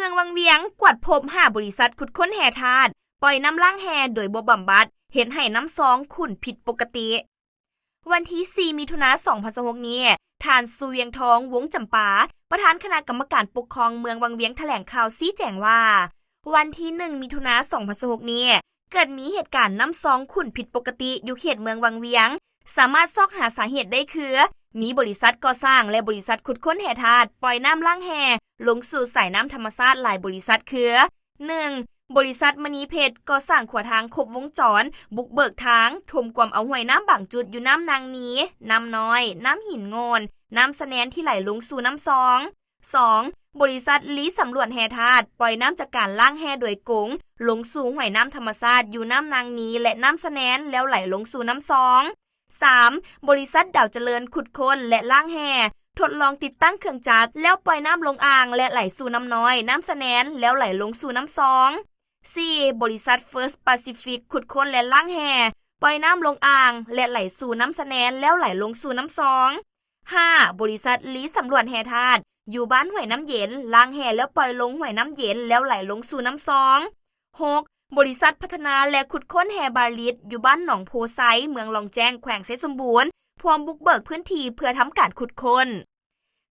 ອງວັງວຽງ ກວດພົບຫ້າບໍລິສັດຂຸດຄົ້ນແຮ່ທາດ ປ່ອຍນ້ຳລ້າງແຮ່ໂດຍບໍ່ບຳບັດ ເຮັດໃຫ້ນ້ຳຊອງຂຸ້ນຜິດປົກກະຕິ. ວັນທີສີ່ ມິຖຸນາ ສອງພັນຊາວຫົກນີ້, ທ່ານ ຊູວຽງທອງ ວົງຈຳປາ ປະທານຄະນະກຳມະການປົກຄອງເມືອງວັງວຽງ ຖະແຫຼງຂ່າວຊີ້ແຈງວ່າ ວັນທີໜຶ່ງ ມິຖຸນາ ສອງພັນຊາວຫົກນີ້ ເກີດມີເຫດການນ້ຳຊອງຂຸ້ນຜິດປົກກະຕິຢູ່ເຂດເມືອງວັງວຽງ, ສາມາດຊອກຫາສາເຫດໄດ້ຄື ມີບໍລິສັດກໍ່ສ້າງ ແລະ ບໍລິສັດຂຸດຄົ້ນແຮ່ທາດ ປ່ອຍນ້ຳລ້າງແຮ່ລົງສູ່ສາຍນ້ຳທຳມະຊາດຫຼາຍບໍລິສັດຄື ໜຶ່ງ ບໍລິສັດມະນີເພັດ ກໍ່ສ້າງຂົວທາງຄົບວົງຈອນ, ບຸກເບີກທາງ, ຖົມກວມເອົາຫ້ວຍນ້ຳບາງຈຸດຢູ່ນ້ຳນາງນີ, ນ້ຳນ້ອຍ, ນ້ຳຫີນໂງ່ນ, ນ້ຳສະແນນທີ່ໄຫຼລົງສູ່ນ້ຳຊອງ. ສອງ ບໍລິສັດລີສຳຫຼວດແຮ່ທາດ ປ່ອຍນ້ຳຈາກການລ້າງແຮ່ໂດຍກົງ ລົງສູ່ຫ້ວຍນ້ຳທຳມະຊາດຢູ່ນ້ຳນາງນີ ແລະ ນ້ຳສະແນນ ແລ້ວໄຫຼລົງສູ່ນ້ຳຊອງ. ສາມ ບໍລິສັດດາວຈະເລີນ ຂຸດຄົ້ນ ແລະ ລ້າງແຮ່ ທົດລອງຕິດຕັ້ງເຄື່ອງຈັກ ແລ້ວປ່ອຍນ້ຳລົງອ່າງ ແລະ ໄຫຼສູ່ນ້ຳນ້ອຍ, ນ້ຳສະແນນ ແລ້ວໄຫຼລົງສູ່ນ້ຳຊອງ. ສີ່ ບໍລິສັດເຟີສປາຊີຟິກ ຂຸດຄົ້ນ ແລະ ລ້າງແຮ່ ປ່ອຍນ້ຳລົງອ່າງ ແລະ ໄຫຼສູ່ນ້ຳສະແນນ ແລ້ວໄຫຼລົງສູ່ນ້ຳຊອງ. ຫ້າ ບໍລິສັດລີສຳຫຼວດແຮ່ທາດ ຢູ່ບ້ານຫ້ວຍນ້ຳເຢັນ, ລ້າງແຮ່ແລ້ວປ່ອຍລົງຫ້ວຍນ້ຳເຢັນ ແລ້ວໄຫຼລົງສູ່ນ້ຳຊອງ. ຫົກ ບໍລິສັດພັດທະນາ ແລະ ຂຸດຄົ້ນແຮ່ບາລິດ ຢູ່ບ້ານໜອງໂພໄຊ, ເມືອງລອງແຈ້ງ, ແຂວງໄຊສົມບູນ ພວມບຸກເບີກພື້ນທີ່ເພື່ອທຳການຂຸດຄົ້ນ.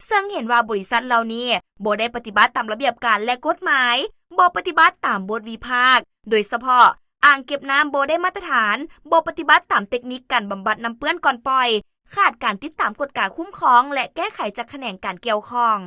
ເຊິ່ງເຫັນວ່າບໍລິສັດເຫຼົ່ານີ້ບໍ່ໄດ້ປະຕິບັດຕາມລະບຽບການ ແລະ ກົດໝາຍ, ບໍ່ປະຕິບັດຕາມບົດວິພາກ, ໂດຍສະເພາະອ່າງເກັບນ້ຳບໍ່ໄດ້ມາດຕະຖານ, ບໍ່ປະຕິບັດຕາມເຕັກນິກການບຳບັດນ້ຳເປື້ອນກ່ອນປ່ອຍ, ຂາດການຕິດຕາມກວດກາຄຸ້ມຄອງ ແລະ ແກ້ໄຂຈາກຂະແໜງການກ່ຽວຂ້ອງ.